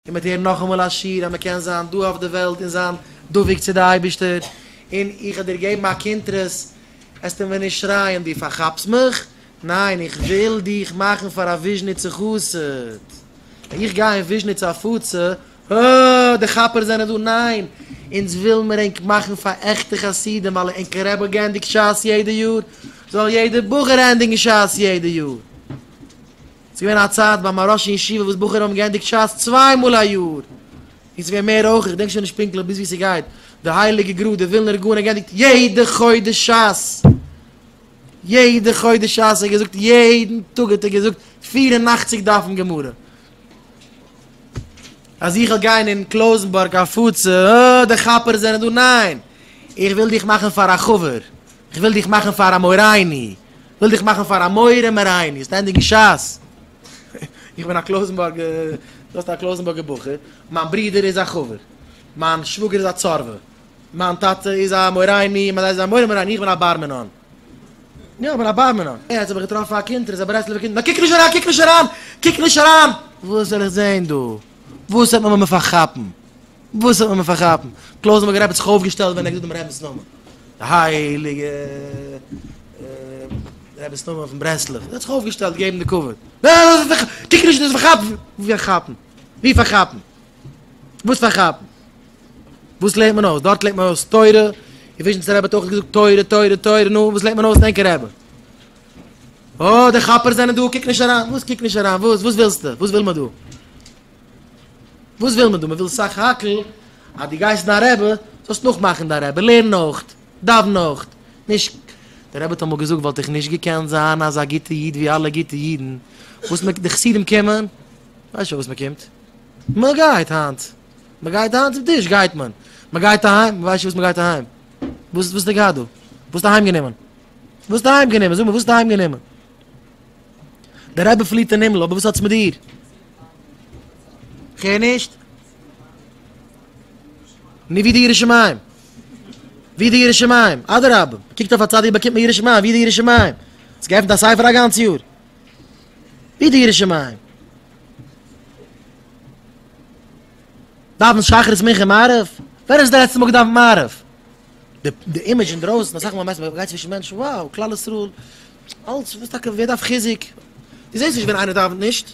און מ'וועט הערן נאכאמאל א שיעור אז מ'קען זיין דא אויף די וועלט און זיין דבוק צו די אייבערשטער, און איך וועל דיר געבן א קונטרס, עסטו מיר נישט שרייען דו פארכאפסט מיך, ניין איך וויל דיך מאכן פאר א וויזשניצע חסיד, ווען איך גיי אין וויזשניץ הפצה, אה די כאפערס זענען דא, ניין אונז וויל מיר ענק מאכן פאר עכטע חסידים ווייל ענקער רבי האט געענדיגט שס יעדע יאר, זאל יעדע בחור ענדיגן שס יעדע יאר. ס'איז געווען א צייט ביי מוהרא"ש אין ישיבה וואס בחורים האבן געענדיגט שס צוויי מאל א יאר, און ס'איז געווען מער אויך, איך געדענק שוין נישט פונקטליך ביז וואו ס'גייט, די הייליגע גר"א, די ווילנער גאון האט געענדיגט יעדע חודש שס! יעדע חודש שס! ער האט געזאגט יעדן טאג האט ער געזאגט 84 דפים גמרא. אז איך וועל גיין אין קלויזענבורג הפצה, אה, די כאפערס זענען דא, ניין! איך וויל דיך מאכן פאר א חבר, איך וויל דיך מאכן פאר א מורינו, וויל דיך מאכן פאר א מורה מורינו, וועסט ענדיגן שס. איך בין א קלויזענבורגע, דו האסט א קלויזענבורגער בחור, מיין ברודער איז א חבר, מיין שוואגער איז א צורבא, מיין טאטע איז א מורינו, מיין זיידע איז א מורה מורינו, איך בין א בר מינן. יא, איך בין א בר מינן. יעצט האב איך געטראפן א קונטרס, א ברסלב'ער קונטרס, נאר קוק נישט אריין, קוק נישט אריין, קוק נישט אריין! וואס זאל איך זען דא? וואס וועט מען מיר פארכאפן? וואס וועט מען מיר פארכאפן? קלויזענבורגער רבי האט זיך אויפגעשטעלט ווען ער האט געזאגט דעם רבינ'ס נאמען. די הייליגע רבי'ס נאמען פון ברסלב. ער האט זיך אויפגעשטעלט געבן די כבוד. קוק נישט דאס פארכאפן! ווי פארכאפן? ווי פארכאפן? וואס פארכאפן? וואס לערנט מען אויס? דארט לערנט מען אויס תורה. און וויזשניצער רבי האט אויך געזאגט תורה, תורה, תורה. נו, וואס לערנט מען אויס אין ענקער רבי? אה, די כאפערס זענען דא, קוק נישט אריין. וואס קוק נישט אריין? וואס? וואס ווילסטו? וואס וויל מען דא? וואס וויל מען דא? מען וויל סך הכל אז דו גייסט דיין רבי, זאלסט נאכמאכן דיין רבי, לערן אויך, דאוון אויך, נישט, דער רבי האט אמאל געזאגט וואלט איך נישט געקענט זיין אזא גוטע איד ווי אלע גוטע אידן, וואס מען, די חסידים קומען, ווייסט שוין וואס מען קומט, מען גייט היינט, מען גייט היינט צום טיש גייט מען, מען גייט אהיים, מען ווייסט שוין וואס מען גייט אהיים, וואס וואס האסטו געהאט דא? וואס האסטו אהיים גענומען? וואס האסטו אהיים גענומען? זאג מיר וואס האסטו אהיים גענומען? דער רבי פליט אין הימל, אבער וואס האטס מיט דיר? כ'הער נישט. נו ווי די יראת שמים? ווי די יראת שמים? אדרבה, מ'קוקט אויף א צדיק באקומט מען יראת שמים, ווי די יראת שמים? האסט געעפנט א ספר א גאנץ יאר? ווי די יראת שמים? דאווענסט שחרית מנחה מעריב? ווען איז די לעצטע מאל געדאווענט מעריב? די image אינדרויסן, אסאך מאל מ'גייט צווישן מענטשן, wow, כלל ישראל, אלץ, וואס טאקע, ווער דארף חיזוק? דו זעסט נישט ווען איינער דאווענט נישט.